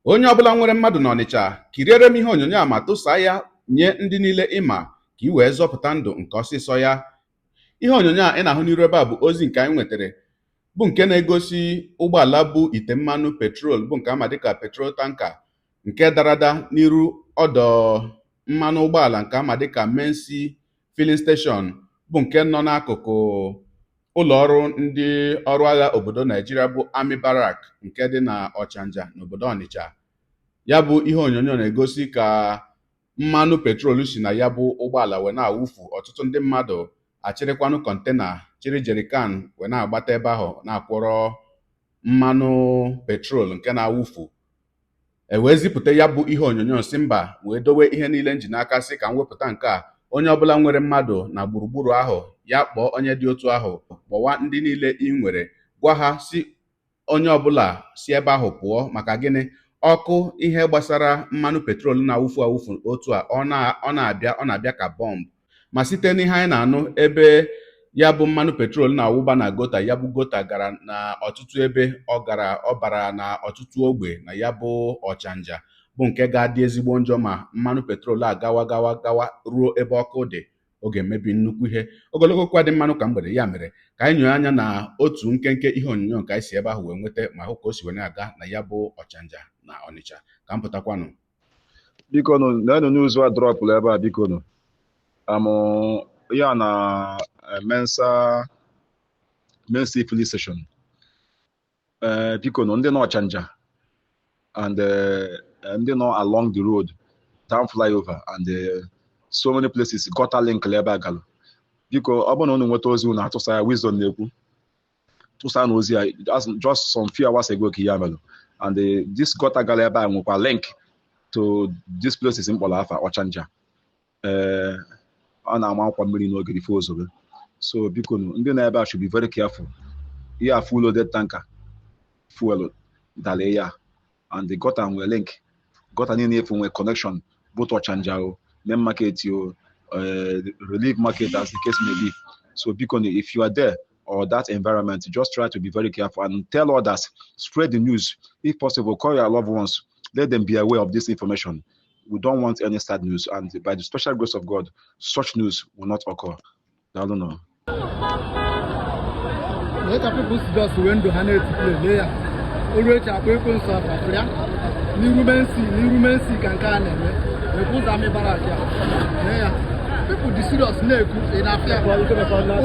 Onye ọbụla nwere mmadụ n'Ọnịcha, kiriere m ihe onyonyo a ma tụsaa ya nye ndị niile ịma ka ị wee zọpụta ndụ nke ọsịsọ ya. Ihe onyonyo a ị na-ahụ n'iru ebe a bụ ozi nke anyị nwetara, bụ nke na-egosi ụgbọala bụ ite mmanụ petrol, bụ nke ama dịka petrol tanker, nke dara ada n'iru ọdọ mmanụ ụgbọala nke ama dịka Mensi Filling Station, bụ nke nọ n'akụkụ ụlọ ọrụ ndị ọrụ agha obodo Naijiria, bụ Army Barrack, nke dị na Ọchanja n'obodo Ọnịcha. Ya bụ ihe onyonyo na-egosi ka mmanụ petrol si na ya bụ ụgbọala wee na-awụfu. Ọtụtụ ndị mmadụ achịrịkwanụ container, chịrị jerrycan wee na-agbata ebe ahụ, na-akwọrọ mmanụ petrol nke na-awụfu. E wee zipụta ya bụ ihe onyonyo, si mba wee dowe ihe niile nji n'aka, sị ka m wepụta nke a. Onye ọbụla nwere mmadụ na gburugburu ahụ, ya kpọọ onye dị otu ahụ, kpọwa ndị niile ị nwere, gwa ha si onye ọbụla si ebe ahụ pụọ. Maka gịnị? Ọkụ ihe gbasara mmanụ petrol na-awụfu awụfu otu a, ọ na-abịa, ọ na-abịa ka bọmbụ. Ma site n'ihe anyị na-anụ, ebe ya bụ mmanụ petrol na-awụba na gutter, ya bụ gutter gara na ọtụtụ ebe, ọ gara, ọ bara na ọtụtụ ogbe na ya bụ Ọchanja, bụ nke ga-adị ezigbo njọ ma mmanụ petrol a gawa gawa gawa ruo ebe ọkụ dị. Ọ ga-emebi nnukwu ihe. Ogologo kwa dị mmanụ ka mgbede. Ya mere ka anyị nyoo anya na otu nkenke ihe onyonyo nke anyị si ebe ahụ wee nweta, ma hụ ka o si wee na-aga na ya bụ Ọchanja na Ọnịcha. Ka m pụtakwanụ. Biko nụ, neenụ news a dropụrụ ebe a. Biko nụ, amụ ya na Mensa Filling Station. Ee, biko nụ, ndị nọ Ọchanja and ndị nọ along the road down flyover and so many places, gutter link ebe a galụ. Biko, ọ bụrụ na unu nweta ozi, unu atụsa ya. Wisdom na-ekwu, tụsa na ozi ya. Just some few hours ago ka ihe a melụ, and this gutter gara ebe a nwekwa link to these places mkpọrọ afa Ọchanja. Ee, ọ na-ama akwa mmiri n'oge ife ozobe. So biko nụ, ndị nọ ebe a should be very careful. Ihe a, full loaded tanker fuel dara ya, and the gutter nwere link. Gutter niile efu nwere connection, both Ọchanja o, main market o, relief market, as the case may be. So biko nụ, if you are there or that environment, just try to be very careful and tell others, spread the news. If possible, call your loved ones, let them be aware of this information. We don't want any sad news, and by the special grace of God, such news will not occur. I don't know. Lee ka people si just wee ndụ ha na-etipụ. Lee ya, olu echi akpọ ekwensu afa ya n'iru Mensi, n'iru Mensi ka nke a na-eme. Lekwa ụzọ Army Barrack ya. Lee ya, people dị serious na-ekwu. Ị na-afịa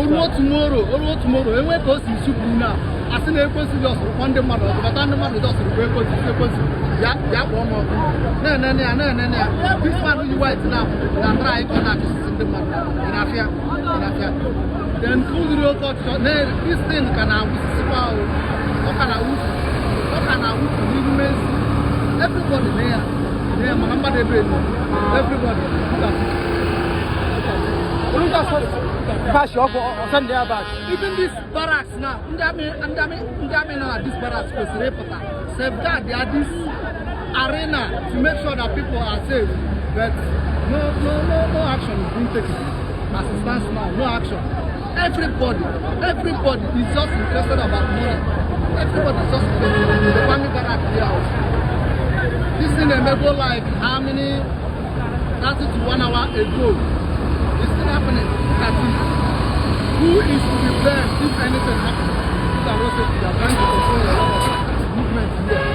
oruo tomorrow, oruo tomorrow, enwe ka o si supuru na asị na ekwensu just rụkwa ndị mmadụ ọkụ, bata ndị mmadụ just rụkwa ekwensu, si ekwensu ya ya kpọọ m ọkụ. Na-enene ya, na-enene ya. This man yi white na na try ka ọ na-achụsisi ndị mmadụ. Ị na-afịa, ị na-afịa. Then kụziri oke ọchịchọ na this thing ka na-awụsisikwa o. Ọ ka na-awụfu, ọ ka na-awụfu n'ihu Mensi. Everybody na ya, na ya, mana mmadụ ebe elu. Everybody, look at it. Bash ọkụ ọsọ ya bash. Even this barracks now, ndị army, ndị army, ndị army nọ na this barracks kwesịrị ịpụta safeguard their this arena to make sure that people are safe, but no, no, no, no action is being taken. As it stands now, no action. Everybody, everybody is just interested about money. Everybody is just interested. The army barrack here, this thing emego like how many, 30 to one hour ago. It's still happening. Look at it. Who is to be blamed if anything happens? Look at what they are trying to control, a lot of movement here.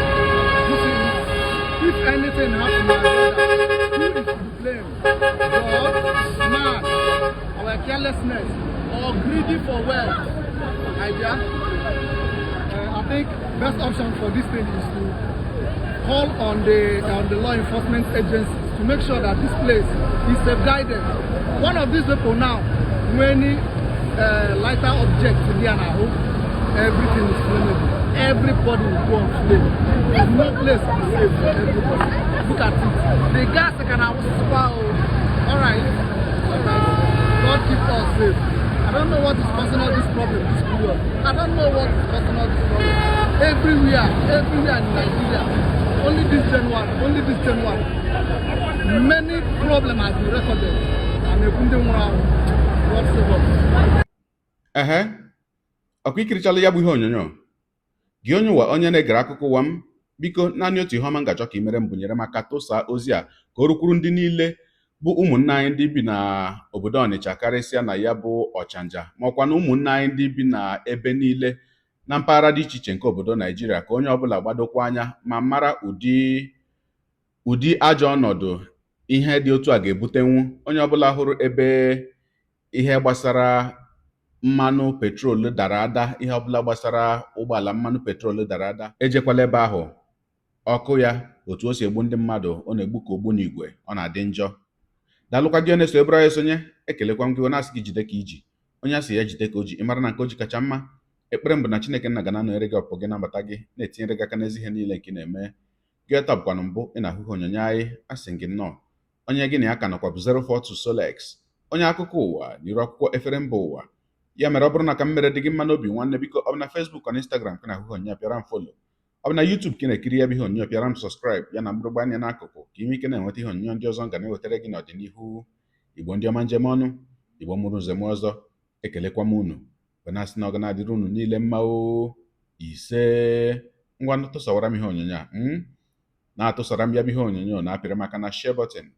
You see, if anything happens, my brother, who is to be blamed? God, man, our carelessness, or greedy for wealth? Idea? I think best option for this thing is to call on the law enforcement agencies to make sure that this place is safeguarded. One of these people now, when lighter object there now, everything is flammable. Everybody will go on flame. No place is safe for everybody. Look at it. The gas can all right. All right. God keep us safe. I don't know what is causing all this problem this period. I don't know what is causing all this problem. Everywhere, everywhere in Nigeria, only this January, only this January, many problems has been recorded. And ekwu ndị nwụrụ anwụ. God save us. Ehe, ọkwa ikirichala ya bụ ihe onyonyo gị, onye ụwa, onye na-egere akụkọ ụwa m. Biko, naanị otu ihe ọma m ga-achọ ka ị mere m bụ nyere m aka tụsaa ozi a ka o rukwuru ndị niile bụ ụmụnne anyị ndị bi na obodo Ọnịcha, karịsịa na ya bụ Ọchanja, ma ọkwa na ụmụnne anyị ndị bi na ebe niile na mpaghara dị iche iche nke obodo Naijiria, ka onye ọbụla gbadokwa anya ma mara ụdị ajọ ọnọdụ ihe dị otu a ga-ebutenwu. Onye ọbụla hụrụ ebe ihe gbasara mmanụ petrol dara ada, ihe ọbụla gbasara ụgbọala mmanụ petrol dara ada, ejekwala ebe ahụ. Ọkụ ya, otu o si egbu ndị mmadụ, ọ na-egbu ka ogbunigwe, ọ na-adị njọ. Daalụkwa gị onye so ebere anyị esonye. Ekelekwa m gị, onye asị gị jide ka iji, onye asị ya jide ka o ji, ịmara na nke o ji kacha mma. Ekpere m bụ na Chineke nna ga na-anọnyere gị, ọpụ gị nabata gị, na-etinyere gị aka n'ezi ihe niile nke ị na-eme. Gị taa bụkwanụ mbụ ị na-ahụ ihe onyonyo anyị, asị gị nnọọ. Onye gị na ya ka nọkwa bụ 042 Solex, onye akụkọ ụwa n'iru akwụkwọ efere mba ụwa. Ya mere, ọ bụrụ na ka m mere dị gị mma n'obi, nwanne, biko, ọ bụ na Facebook na Instagram ka na-ahụ ihe onyonyo, pịara m follow. Ọ bụ na YouTube ka ị na-ekiri ya bụ ihe onyonyo, pịara m subscribe ya na mgbịrịgba anya n'akụkụ, ka ị nwee ike na-enweta ihe onyonyo ndị ọzọ m ga na-ewetara gị n'ọdịnihu. Igbo ndị ọma, njem ọnụ, Igbo mụrụ nzem ọzọ, ekelekwa m unu bụ na-asị na ọ ga na-adịrị unu niile mma o. Ise. Ngwa, tụsawara m ihe onyonyo a, na-atụsara m ya bụ ihe onyonyo, na-apịrị m aka na share button.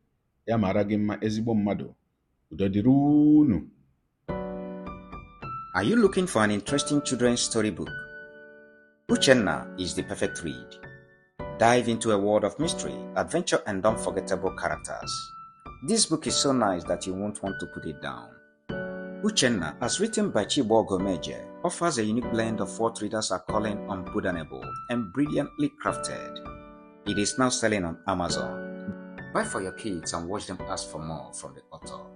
Ya mara gị mma, ezigbo mmadụ. Udo dịrị unu. Are you looking for an interesting children's storybook? Uchenna is the perfect read. Dive into a world of mystery, adventure, and unforgettable characters. This book is so nice that you won't want to put it down. Uchenna, as written by Chibo Gomeje, offers a unique blend of what readers are calling unputdownable and brilliantly crafted. It is now selling on Amazon. Buy for your kids and watch them ask for more from the author.